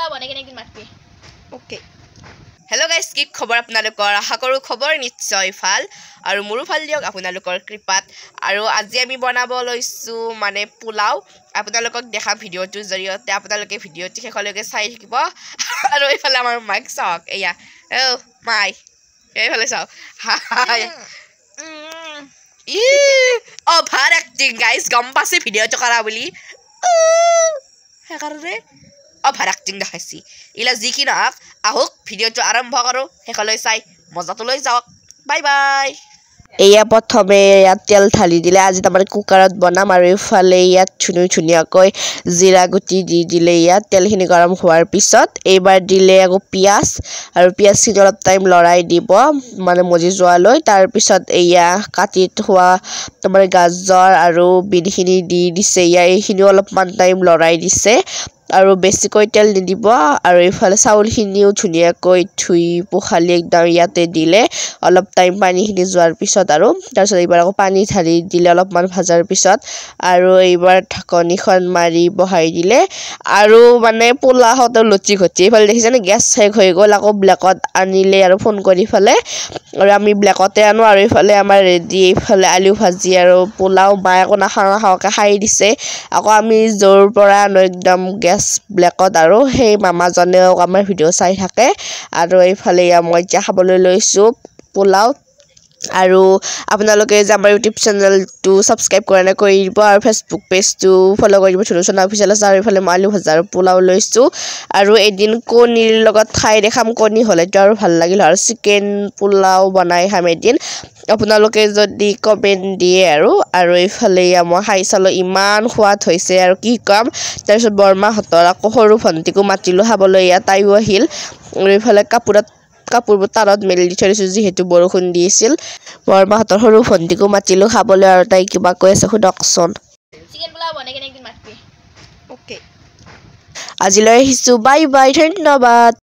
পোলাও বনাই কেনে একদিন মাতবি। অ'কে। হেল্ল' গাইজ, কি খবৰ আপোনালোকৰ? আশা কৰোঁ খবৰ নিশ্চয় ভাল আৰু মোৰো ভাল দিয়ক আপোনালোকৰ কৃপাত। আৰু আজি আমি বনাব লৈছোঁ মানে পোলাও। আপোনালোকক দেখা ভিডিঅ'টোৰ জৰিয়তে আপোনালোকে ভিডিঅ'টো শেষলৈকে চাই থাকিব। আৰু এইফালে আমাৰ মাইক চাওক, এয়া অ' মাই, এইফালে চাওক। হাই, ই অভাৰ এক্টিং গাইজ, গম পাইছে ভিডিঅ'টো কৰা বুলি, সেইকাৰণে অভাৰ এক্টিং দেখাইছি। এইলা যি কি নহওক, আহক ভিডিঅ'টো আৰম্ভ কৰোঁ, শেষলৈ চাই মজাটো লৈ যাওক। Bye bye. এয়া প্ৰথমে ইয়াত তেল ঢালি দিলে। আজি তাৰমানে কুকাৰত বনাম। আৰু এইফালে ইয়াত ধুনীয়াকৈ জিৰা গুটি দি দিলে। ইয়াত তেলখিনি গৰম হোৱাৰ পিছত এইবাৰ দিলে আকৌ পিঁয়াজ, আৰু পিঁয়াজখিনি অলপ টাইম লৰাই দিব, মানে মজি যোৱালৈ। তাৰপিছত এয়া কাটি থোৱা তোমাৰ গাজৰ আৰু বিনখিনি দি দিছে। ইয়াৰ এইখিনিও অলপমান টাইম লৰাই দিছে আৰু বেছিকৈ তেল নিদিব। আৰু এইফালে চাউলখিনিও ধুনীয়াকৈ ধুই পখালি একদম ইয়াতে দিলে অলপ টাইম পানীখিনি যোৱাৰ পিছত। আৰু তাৰপিছত এইবাৰ আকৌ পানী ঢালি দিলে অলপমান ভজাৰ পিছত, আৰু এইবাৰ ঢাকনিখন মাৰি বহাই দিলে। আৰু মানে পোলাওহঁতৰ লুচি ঘটি এইফালে দেখিছেনে, গেছ শেষ হৈ গ'ল, আকৌ ব্লেকত আনিলে আৰু ফোন কৰি ফালে, আৰু আমি ব্লেকতে আনো। আৰু এইফালে আমাৰ ৰেডি, এইফালে আলু ভাজি আৰু পোলাও। মায়ে আকৌ নাখাওঁ নাখাওঁকৈ খাই দিছে। আকৌ আমি য'ৰ পৰা আনো একদম গেছ ব্লেকত, আৰু সেই মামাজনেও আমাৰ ভিডিঅ' চাই থাকে। আৰু এইফালে মই এতিয়া খাবলৈ লৈছোঁ পোলাও। আৰু আপোনালোকে যে আমাৰ ইউটিউব চেনেলটো ছাবস্ক্ৰাইব কৰা নাই, কৰি দিব, আৰু ফেচবুক পেজটো ফ'ল' কৰি দিব, ধুনুচনা অফিচিয়েল আছে। আৰু এইফালে মই আলু ভজা আৰু পোলাও লৈছোঁ। আৰু এদিন কণীৰ লগত খাই দেখাম, কণী হ'লেতো আৰু ভাল লাগিল। আৰু চিকেন পোলাও বনাই খাম এদিন, আপোনালোকে যদি কমেণ্ট দিয়ে। আৰু এইফালে মই খাই চালোঁ, ইমান সোৱাদ হৈছে আৰু কি ক'ম। তাৰপিছত বৰমাহঁতৰ আকৌ সৰু ভণ্টিকো মাতিলোঁ খাবলৈ, ইয়াত তাইও আহিল। আৰু এইফালে কাপোৰবোৰ তাঁৰত মেলি দি থৈ দিছোঁ, যিহেতু বৰষুণ দি আছিল। বৰমাহঁতৰ সৰু ভণ্টিকো মাতিলোঁ খাবলৈ, আৰু তাই কিবা কৈ আছে, শুনকচোন। চিকেন পোলাও বনাই কেনে একদিন মাতবি। অ'কে। আজিলৈ আহিছোঁ, বাই বাই, ধন্যবাদ।